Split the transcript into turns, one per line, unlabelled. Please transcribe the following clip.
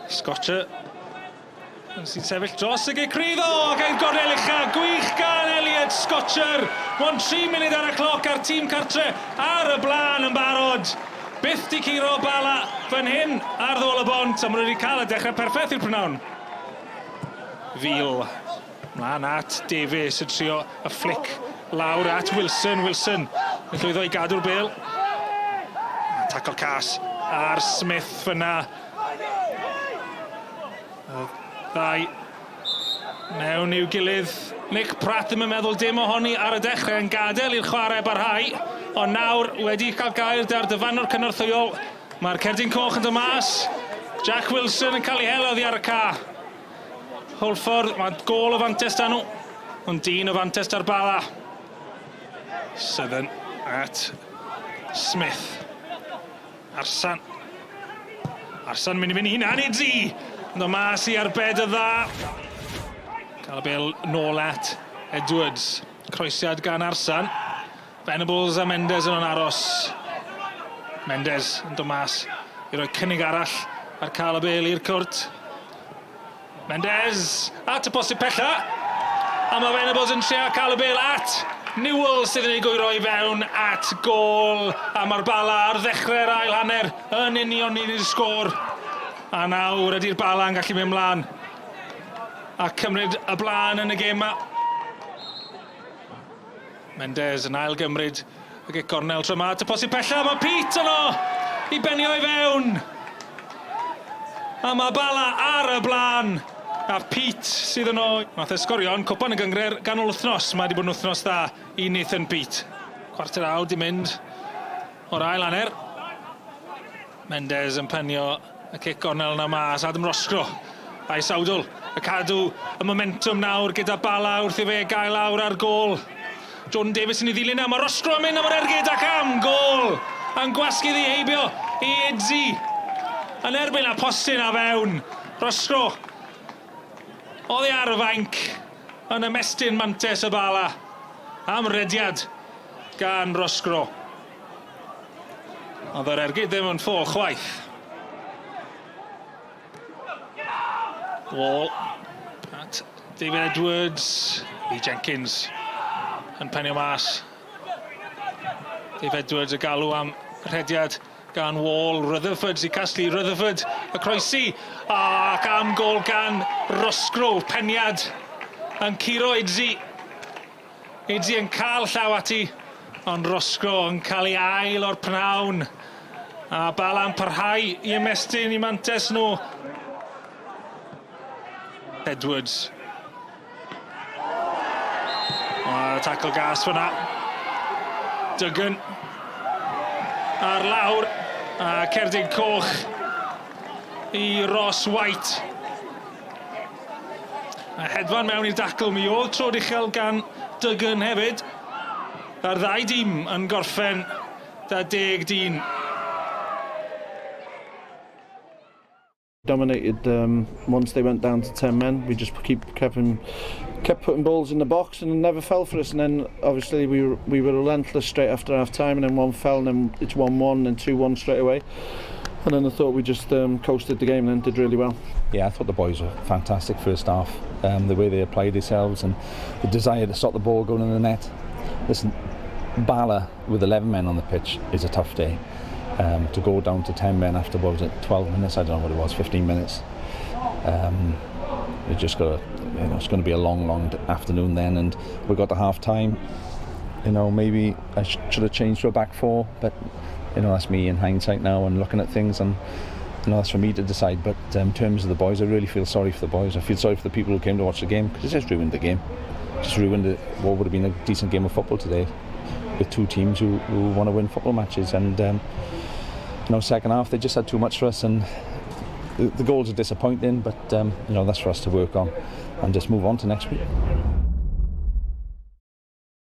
Scotcher sy'n sefyll dros y gic rydd. O, ac ein gornel ucha, gwych gan Elliot Scotcher. Mond 3 munud ar y cloc a'r tîm cartre ar y blaen yn barod. Byth di curo Bala fan hyn ar ddôl y bont, a maen nhw wedi cael y dechrau perffaith i'r prynhawn. Fil. Mlaen at Davies yn trio y flick lawr at Wilson. Wilson yn llwyddo i gadw'r bêl. Tackle cas ar Smith fyna. Ddau mewn i'w gilydd. Nick Pratt ddim yn meddwl dim ohoni ar y dechrau yn gadael i'r chwarae barhau. Ond nawr wedi cael gair da'r dyfarnwr cynorthwyol. Mae'r cerdyn coch yn dod mas. Jack Wilson yn cael ei hel oddi ar y ca. Hwlffordd, mae gôl o fantes 'da nhw, ond dyn o fantes 'da'r Bala. Southern at Smith. Arsan. Arsan mynd i fynd i hunan i dri. Yn dod mas i arbed y dda. Cael y bel nôl at Edwards. Croesiad gan Arsan. Venables a Mendes yn aros. Mendes yn dod mas i roi cynnig arall ar cael y bel i'r cwrt. Mendes at y postyn pella. A mae Venables yn trio cael y bel at Newell sydd yn ei gwyro i fewn at gôl. A mae'r Bala ar ddechrau'r ail hanner yn union i'r sgôr. A nawr ydy'r Bala yn gallu mynd mlaen a cymryd y blaen yn y gêm 'ma. Mendes yn ail gymryd y gic gornel tro 'ma at y postyn pella, mae Pete yno i benio i fewn. A mae Bala ar y blaen. A Pete sydd yno. Nath e sgorio yn cwpan y gynghrair ganol wythnos. Mae wedi bod yn wythnos dda i Nathan Peate. Cwarter awr 'di mynd o'r ail hanner. Mendes yn penio y cic gornel 'na mas, Adam Roscrow a'i sawdl y cadw y momentwm nawr gyda Bala wrth i fe gael lawr ar gôl. Jordan Davies yn ei ddilyn e, mae Roscrow yn mynd am yr ergyd ac am gôl! Yn gwasgu ddi heibio i Idzi yn erbyn a postyn a fewn. Roscrow oddi ar y fainc yn ymestyn mantes y Bala am rediad gan Roscrow. Oedd yr ergyd ddim yn ffôl chwaith. Wall at David Edwards. Lee Jenkins yn penio mas. Dave Edwards y galw am rhediad gan Wall. Rutherford sy'n casglu. Rutherford y croesi. Ac am gol gan Roscrow. Peniad yn curo Idzi. Idzi yn cael llaw ati, ond Roscrow yn cael ei ail o'r pnawn. A Bala'n parhau i ymestyn i mantes nhw. Edwards. O, tackle gas fyna. Duggan ar lawr a cerdyn coch i Ross White. A hedfan mewn i'r dacl, mi oedd trod uchel gan Duggan hefyd. A'r ddau dîm yn gorffen da deg dyn.
Dominated once they went down to 10 men. We just keep kept, kept putting balls in the box and it never fell for us. And then obviously we were, we were relentless straight after half time, and then one fell, and then it's 1-1 and 2-1 straight away. And then I thought we just coasted the game and did really well.
Yeah, I thought the boys were fantastic first half. The way they applied themselves and the desire to stop the ball going in the net. Listen, Bala with 11 men on the pitch is a tough day. To go down to 10 men after, what was it, 12 minutes? I don't know what it was, 15 minutes. We just got to, you know, it's going to be a long, long afternoon then, and we got to half time. Maybe I should have changed to a back four, but that's me in hindsight now and looking at things, and that's for me to decide. But in terms of the boys, I really feel sorry for the boys. I feel sorry for the people who came to watch the game, because it just ruined the game. Just ruined it, what would have been a decent game of football today, with two teams who want to win football matches. And second half they just had too much for us, and the goals are disappointing, but that's for us to work on and just move on to next week.